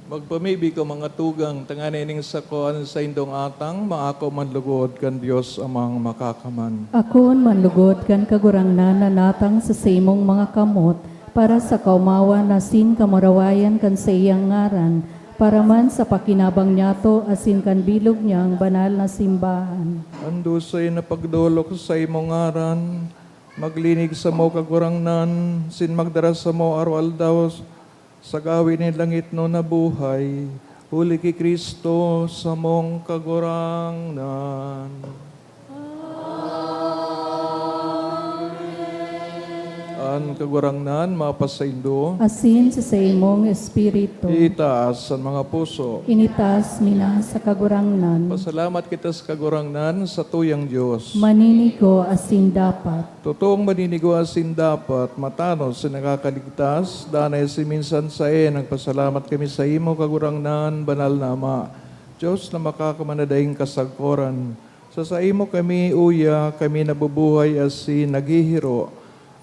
Magpamibi ko, mga tugang, tanganing sako an saindong atang maako man lugod kan Dios Amang Makakaman. Akoon man lugod kan Kagurangnan na natang sa saimong mga kamot, para sa kaomawan asin kamurawayan kan saiyang ngaran, para man sa pakinabang niyato asin kan bilog niyang banal na simbahan. An dusay na pagdolok sa saimong ngaran, maglinig samo, Kagurangnan, asin magdara samo araw-aldaw sa gawi nin langitnon na buhay, huli ki Cristo, samong Kagurangnan. Amen. An Kagurangnan mapasaindo. Asin sa saimong espiritu. Itaas an mga puso. Initaas mi na sa Kagurangnan. Pasalamat kita sa Kagurangnan, satuyang Dios. Maninigo asin dapat. Totoong maninigo asin dapat, matanos asin nakakaligtas, danay asin minsan saen, nagpasalamat kami saimo, Kagurangnan, Banal na Ama, Dios na makakaman na daing kasagkoran. Sa saimo kami uya, kami nabubuhay asin naghihiro,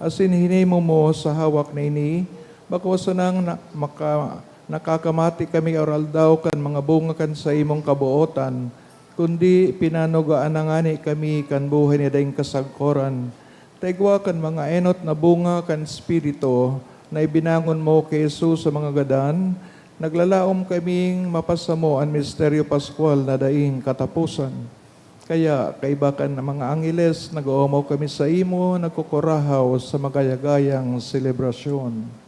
asin hinimo mo sa hawak na ini, bako sanang na, maka, nakakamati kami aroaldaw kan mga bunga kan saimong kabootan, kundi pinanugaan na ngani kami kan buhay na daing kasagkoran, ta igwa kan mga enot na bunga kan Espiritu na ibinangon mo ki Jesus sa mga gadan, naglalaom kaming mapasamo an misteryo paskwal na daing kataposan. Kaya, kaiba kan mga angheles, nag-oomaw kami saimo, nagkukurahaw sa magayagayang selebrasyon.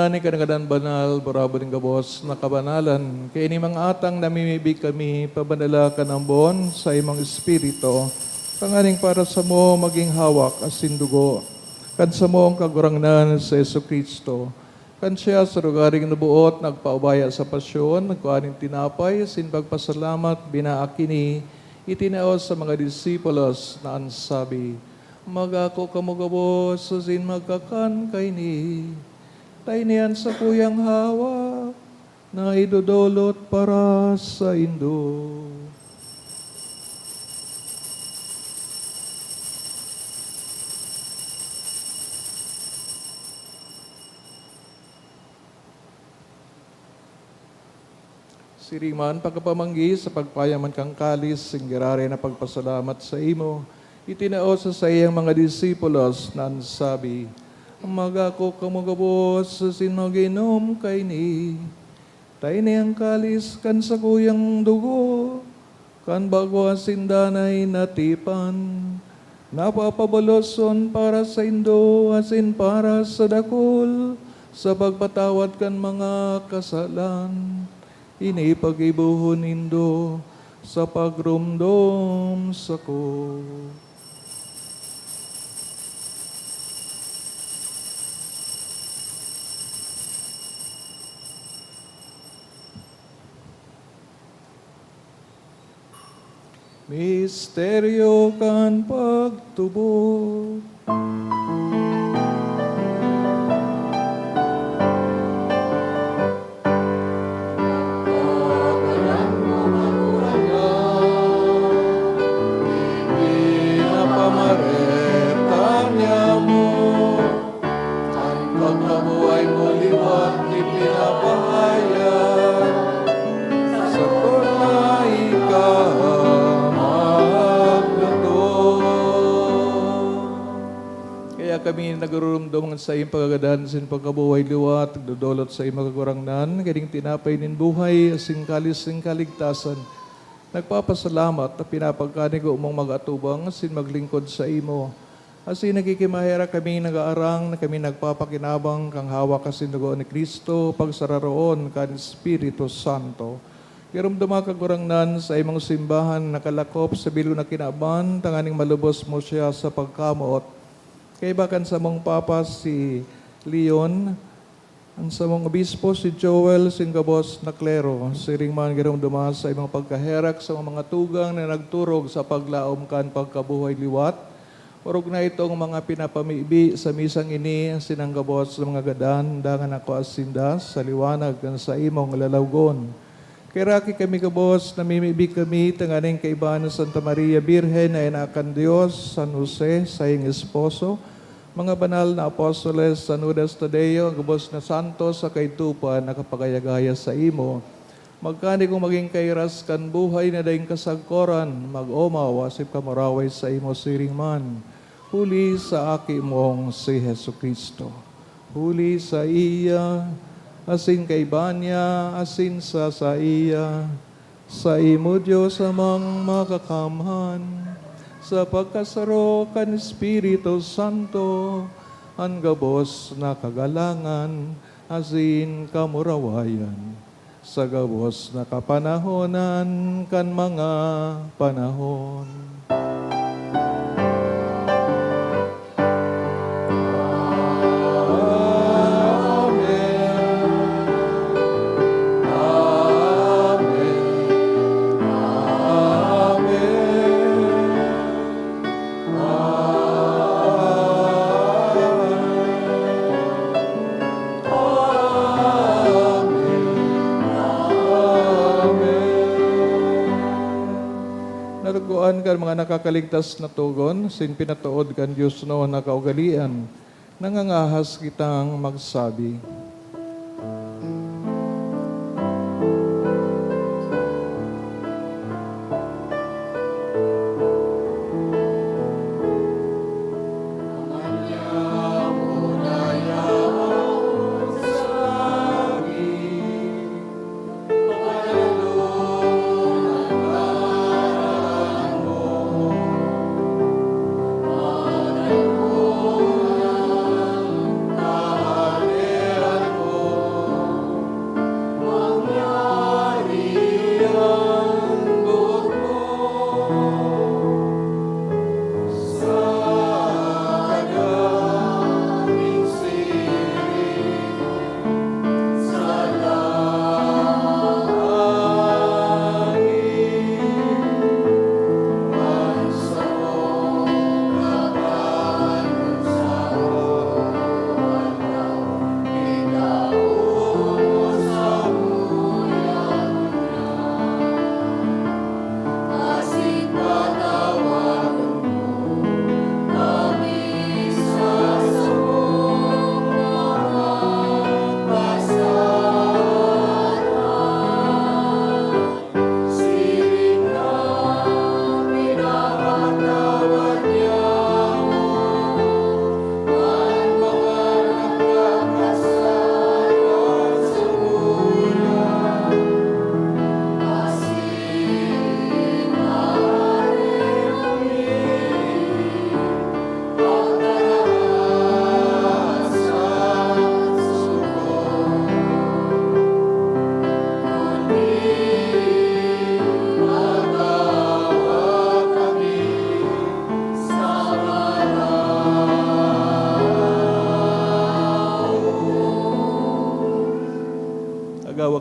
Ani kan Ngadanan Banal, barabon nin gabos na kabanalan. Kaya ini mga atang namimibi kami, pabanala kan ambon sa imong Espiritu, tanganing para samo magin hawak asin dugo kan samong Kagurangnan si Jesu-Cristo. Kan siya sa lugaring naboot, nagpaubaya sa pasyon, nagkua nin tinapay, asin pagpasalamat, binaak ini, itinao sa mga disipulos na an sabi, "Magako kamo gabos asin magkakan kaini. Ta ini an sakuyang hawak na idodolot para saindo." Siring man, pagkapamanggi sa pagpayaman kan kalis, singgiraray na pagpasalamat sa imo, itinao sa saiyang mga disipulos na an sabi, "Magako kamo gabos asin mag-inom kaini. Ta ini an kalis kan sakuyang dugo kan bago asin danay na tipan, na papabaloson para saindo asin para sa dakul sa pagpatawad kan mga kasalan. Ini paggibohon nindo sa pagromdom sako." Misteryo kan pagtubod. Pinapamareta niya mo. An pagkabuhay mo liwat ipinapahayag, sa pagkaika magluto. Kaya kami nagururumdom sa iyong pagkagadan sin pagkabuhay liwat, nagdodolot sa iyong mga kagurangnan, kining tinapay nin buhay, asin kalis nin kaligtasan. Nagpapasalamat ta pinapagkanigo mong mag-atubang asin maglingkod saimo. Asin nagkikimaherak kaming nag-aarang na kami nagpapakinabang kan hawak asin dugo ni Cristo, pagsararoon kan Espiritu Santo. Giromdoma, Kagurangnan, sa imong simbahan nakalakop sa bilog na kinaban, tanganing malubos mo siya sa pagkamoot. Kaiba kan samong Papa, si Leon, an samong obispo, si Joel, asin gabos na klero, siring man giromdoma sa imong pagkaherak sa mga tugang na nagturog sa paglaom kan pagkabuhay liwat. Orog na itong mga pinapamibi sa misang ini, asin an gabos na mga gadan, dangan ako asin sinda sa liwanag kan saimong lalawgon. Kaheraki kami gabos, namimibi kami tanganing kaiba ni Santa Maria Birhen na ina kan Dios, San Jose, saiyang esposo, mga banal na apostoles, San Judas Tadeo, gabos na santos sa kaidtopan nakapagaya-gaya saimo. Magkanigong magin kairas kan buhay na daing kasagkoran, mag-omaw asin kamaraway saimo siring man. Huli sa Aki mong si Jesu-Cristo. Huli saiya, asin kaiba niya, asin sa saiya, saimo, Dios Amang Makakamhan, sa pagkasaro kan Espiritu Santo, an gabos na kagalangan asin kamurawayan. Sa gabos na kapanahonan kan mga panahon. Amen. Amen. Amen. Amen. Amen. Nalugoan kan mga nakakaligtas na togon, sin pinatood kan Dios na kaugalean, nangangahas kitang magsabi.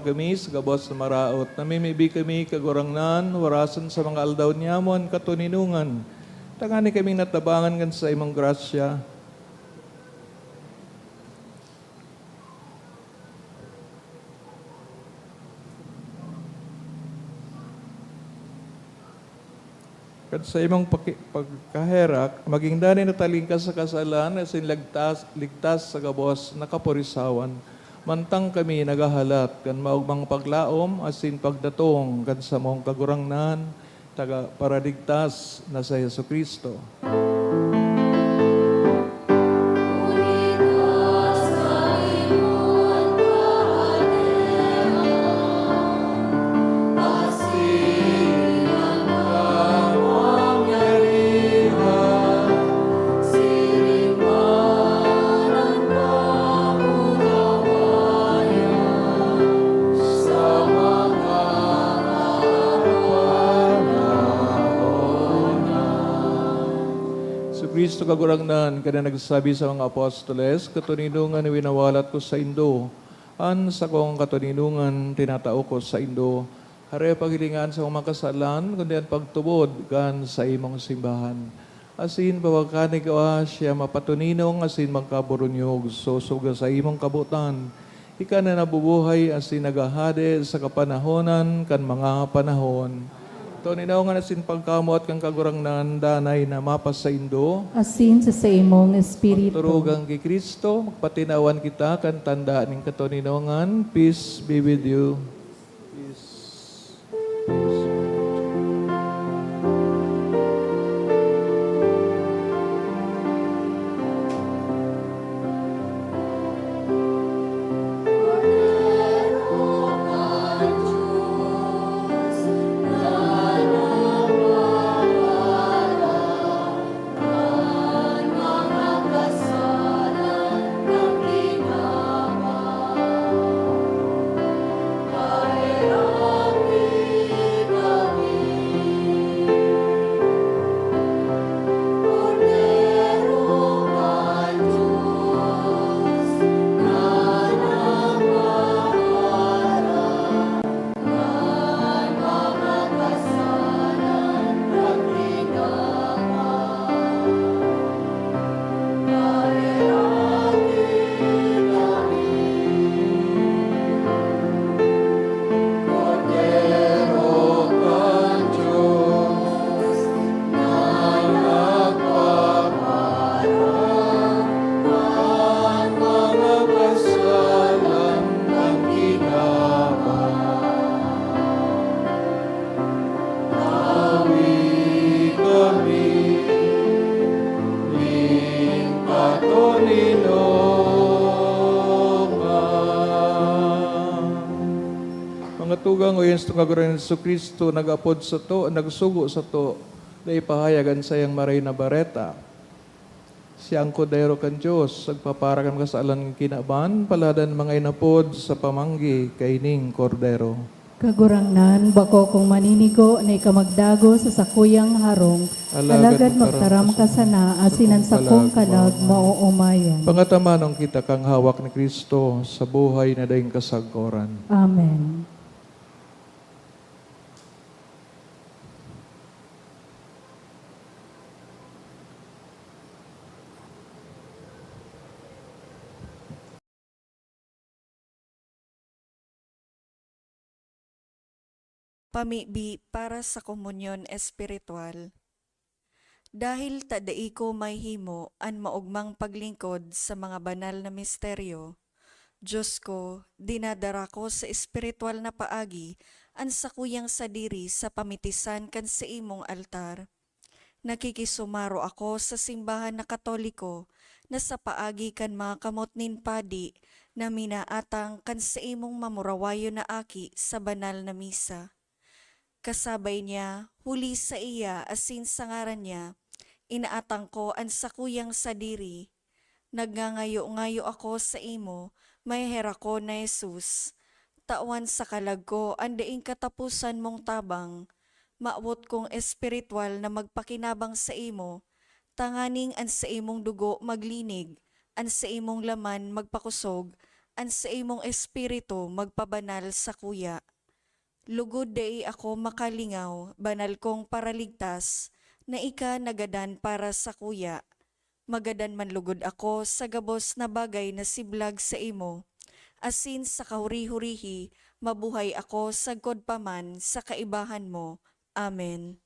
Kami sa gabos na maraot, namimibi kami, Kagurangnan, warasan sa mga aldaw niyamo an katoninongan, tanganing kami natabangan kan saimong grasya. Kan saimong paki-, pagkaherak, magin danay na talingkas sa kasalan asin lagtas, ligtas sa gabos na kaporisawan. Mantang kami naghahalat kan maogmang paglaom asin pagdatong kan samong Kagurangnan, Taga-Paraligtas na si Jesu-Cristo. Jesu-Cristo, Kagurangnan, kan nagsabi sa mga apostoles, "Katoninongan winawalat ko saindo, an sakong katoninongan tinatao ko saindo." Hare paghilinga an sakong mga kasalan, kundi an pagtubod kan saimong simbahan. Asin pawagkani ko siya mapatoninong asin magkaburunyog, sosog sa saimong kabotan, ika na nabubuhay asin naghahade sa kapanahonan kan mga panahon. Toninongan asin pagkamoot kan Kagurangnan danay na mapasaindo. Asin sa saimong espiritu. Pagturugan ki Cristo, magpatinawan kita kan tanda nin katoninongan. Peace be with you. Peace. Awi kami nin katoninongan. Mga tugang, o Dios, Kagurangnan Jesu-Cristo, nag-apod sato, nagsugo sato na ipahayag an saiyang Marahay na Bareta. Siya an Kordero kan Dios, nagpapara kan kasalan kan kinaban, paladan mga inapod sa pamanggi kaining Kordero. Kagurangnan, bako kong maninigo na ika magdagos sa sakuyang harong, alagad magtaram ka sana, asin an sakong kalag maoomayan. Pangatamanon kita kan hawak ni Cristo sa buhay na daing kasagkoran. Amen. Pamibi para sa komunyon espiritual. Dahil ta dai ko mahihimo an maogmang paglingkod sa mga banal na misteryo, Dios ko, dinadara ko sa espiritual na paagi an sakuyang sadiri sa pamitisan kan saimong altar. Nakikisumaro ako sa simbahan na Katoliko na sa paagi kan mga kamot nin padi na minaatang kan saimong mamurawayon na aki sa banal na misa. Kasabay niya, huli saiya asin sa ngaran niya, inaatang ko an sakuyang sadiri. Nagngangayo-ngayo ako saimo, maheherakon na Jesus. Tawan sa kalag ko an daing kataposan mong tabang. Mawot kong espiritual na magpakinabang saimo, tanganing an saimong dugo maglinig, an saimong laman magpakosog, an saimong Espiritu magpabanal sakuya. Lugod dai ako makalingaw, banal kong Paraligtas, na ika nagadan para sakuya. Magadan man lugod ako sa gabos na bagay na siblag saimo, asin sa kahuri-hurihi mabuhay ako sagkod pa man sa kaibahan mo. Amen.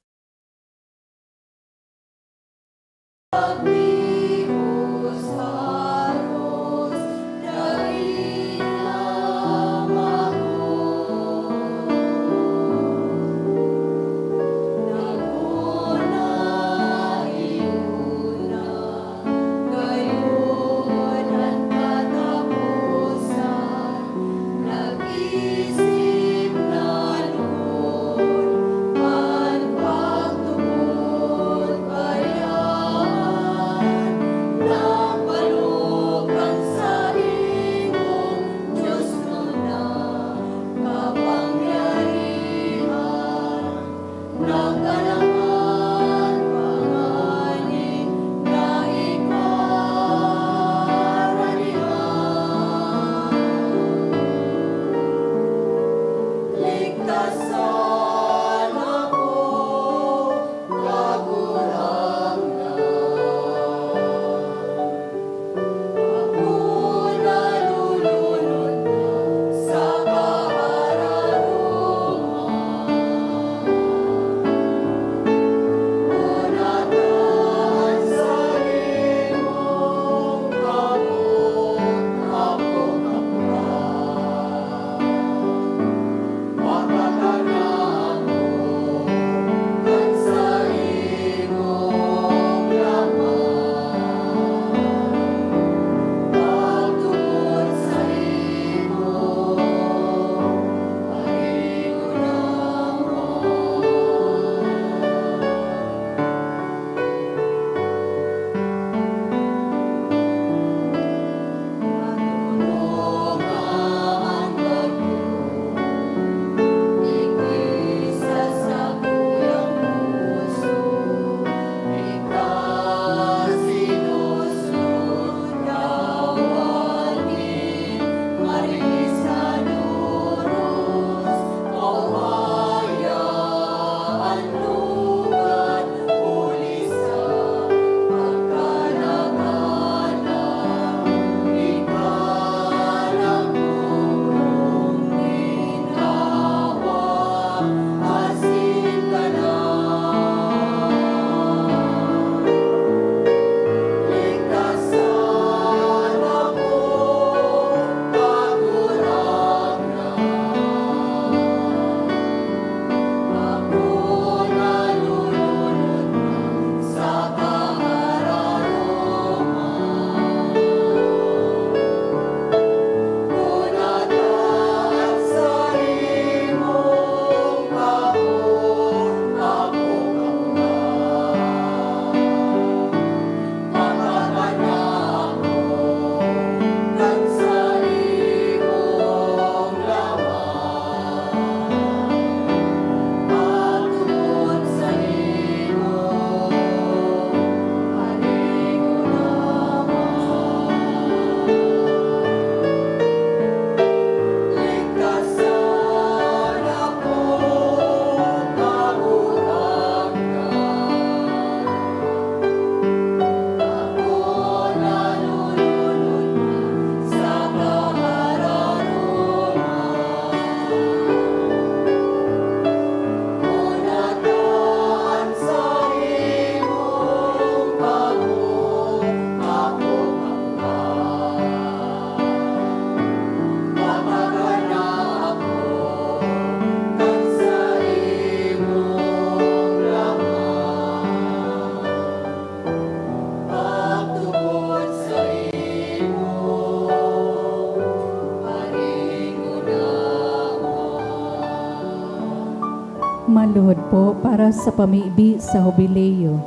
Manluhod po para sa pamibi sa Hubileo.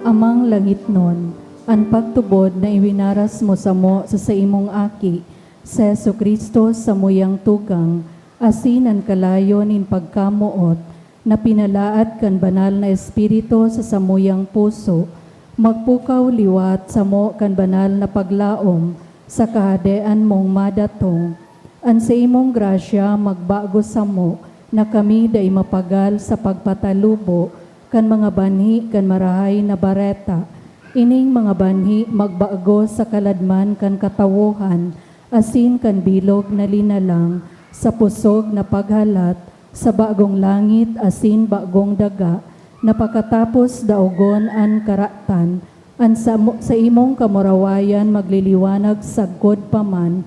Amang langitnon, an pagtubod na iwinaras mo samo sa saimong Aki, si Jesu-Cristo, samuyang tugang, asin an kalayo nin pagkamoot na pinalaad kan Banal na Espiritu sa samuyang puso, magpukaw liwat samo kan banal na paglaom sa Kahadean mong madatong. An saimong grasya magbago samo na kami dai mapagal sa pagpatalubo kan mga banhi kan Marahay na Bareta. Ining mga banhi magbago sa kaladman kan katawohan asin kan bilog na linalang, sa pusog na paghalat sa bagong langit asin bagong daga, na pakatapos daogon an karatan, an samo-, saimong kamurawayan magliliwanag sagkod pa man.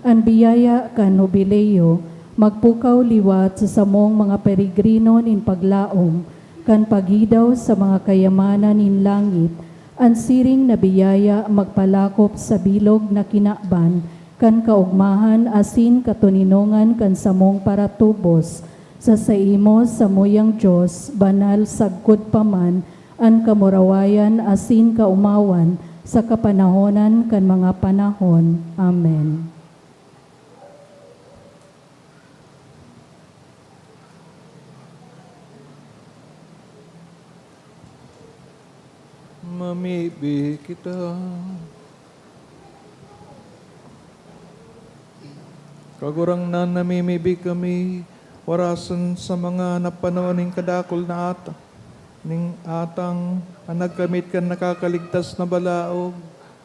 An biyaya kan Hubileo magpukaw liwat sa samong mga peregrino nin paglaom kan paghidaw sa mga kayamanan nin langit. An siring na biyaya magpalakop sa bilog na kinaban kan kaogmahan asin katoninongan kan samong paratubos. Sa saimo, samuyang Dios, banal sagkod pa man an kamurawayan asin kaomawan sa kapanahonan kan mga panahon. Amen. Mamibi kita. Kagurangnan, namimibi kami, warasan sa mga napanaw nin kadakul na ata-, ning atang, an nagkamit kan nakakaligtas na balaog,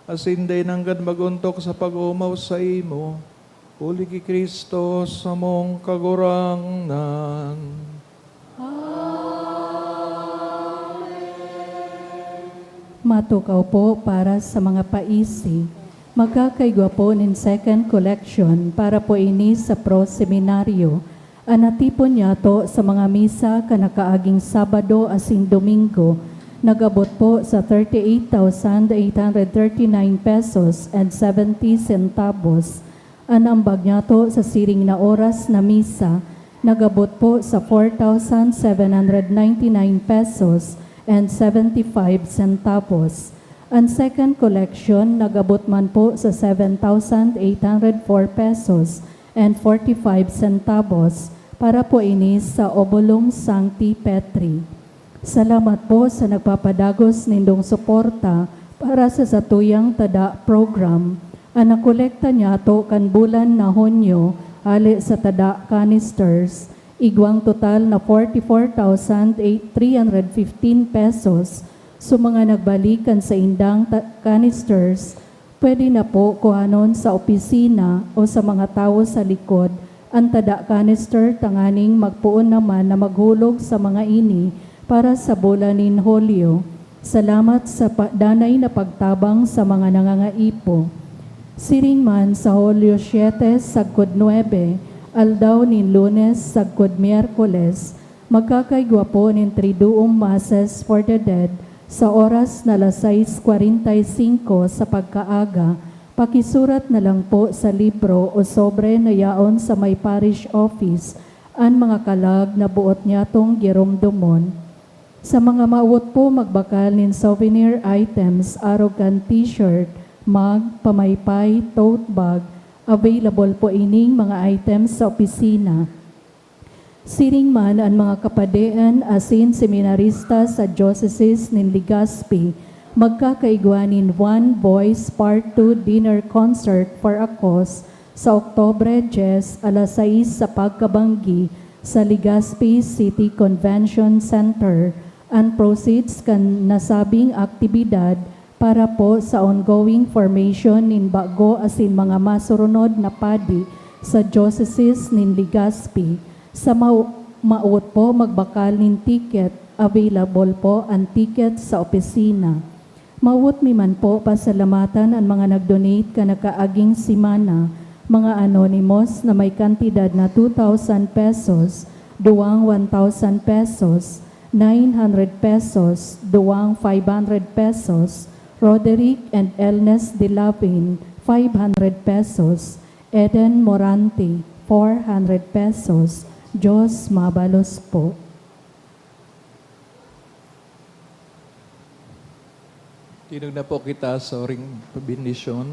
asin dai nanggad mag-ontok sa pag-omaw saimo, huli ki Cristo, samong Kagurangnan. Matukaw po para sa mga paisi. Magkakaigwa po nin second collection para po ini sa Pro Seminario. An natipon niyato sa mga misa kan nakaaging Sabado asin Domingo nag-abot po sa thirty-eight thousand eight hundred thirty-nine pesos and seventy centavos. An ambag niyato sa siring na oras na misa nag-abot po sa four thousand seven hundred ninety-nine pesos and seventy-five centavos. An second collection nag-abot man po sa seven thousand eight hundred four pesos and forty-five centavos para po ini sa Obulum Sancti Petri. Salamat po sa nagpapadagos nindong suporta para sa satuyang tada program. An nakolekta niyato kan bulan na Hunyo hale sa tada canisters, igwang total na forty-four thousand three hundred fifteen pesos. Sa mga nagbalik kan saindang ta-, canisters, pwede na po kuhanon sa opisina o sa mga tawo sa likod an tada canister tanganing magpoon naman na maghulog sa mga ini para sa bulan nin Hulyo. Salamat sa pa-, danay na pagtabang sa mga nangangaipo. Siring man, sa Hulyo siete sagkod nuebe, aldaw nin Lunes sagkod Miyerkules, magkakaigwa po nin Triduum Masses for the Dead sa oras na alas sais kwarenta y singko sa pagkaaga. Pakisurat na lang po sa libro o sobre na yaon sa may parish office an mga kalag na boot nyatong giromdomon. Sa mga mawot po magbakal nin souvenir items, arog kan t-shirt, mug, pamaypay, tote bag, available po ining mga items sa opisina. Siring man, an mga kapadean asin seminarista sa Diocese nin Legazpi magkakaigwa nin One Voice Part two Dinner Concert for a Cause sa Oktubre dyes, alas sais sa pagkabanggi, sa Legazpi City Convention Center. An proceeds kan nasabing aktibidad para po sa ongoing formation nin bago asin mga masurunod na padi sa Diocese nin Legazpi. Sa mau-, mawot po magbakal nin ticket, available po an ticket sa opisina. Mawot mi man po pasalamatan an mga nag-donate kan nakaaging semana, mga anonymous na may kantidad na two thousand pesos, duwang one thousand pesos, nine hundred pesos, duwang five hundred pesos, Roderick and Elnes de Lavin, five hundred pesos, Eden Morante, four hundred pesos. Diyos mabalos po. Tingog na po kita sa oring pabendisyon.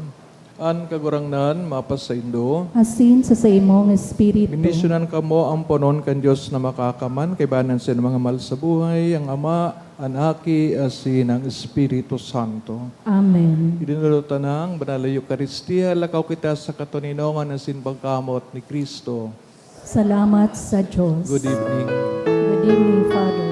An Kagurangnan mapasaindo. Asin sa saimong espiritu. Bendisyonan kamo amponon kan Dios na Makakaman, kaibanan sin mga mahal sa buhay, ang Ama, an Aki, asin ang Espiritu Santo. Amen. Idinulot ta na ang Banal na Eukaristia, lakaw kita sa katoninongan asin pagkamoot ni Cristo. Salamat sa Diyos. Good evening. Good evening, Father.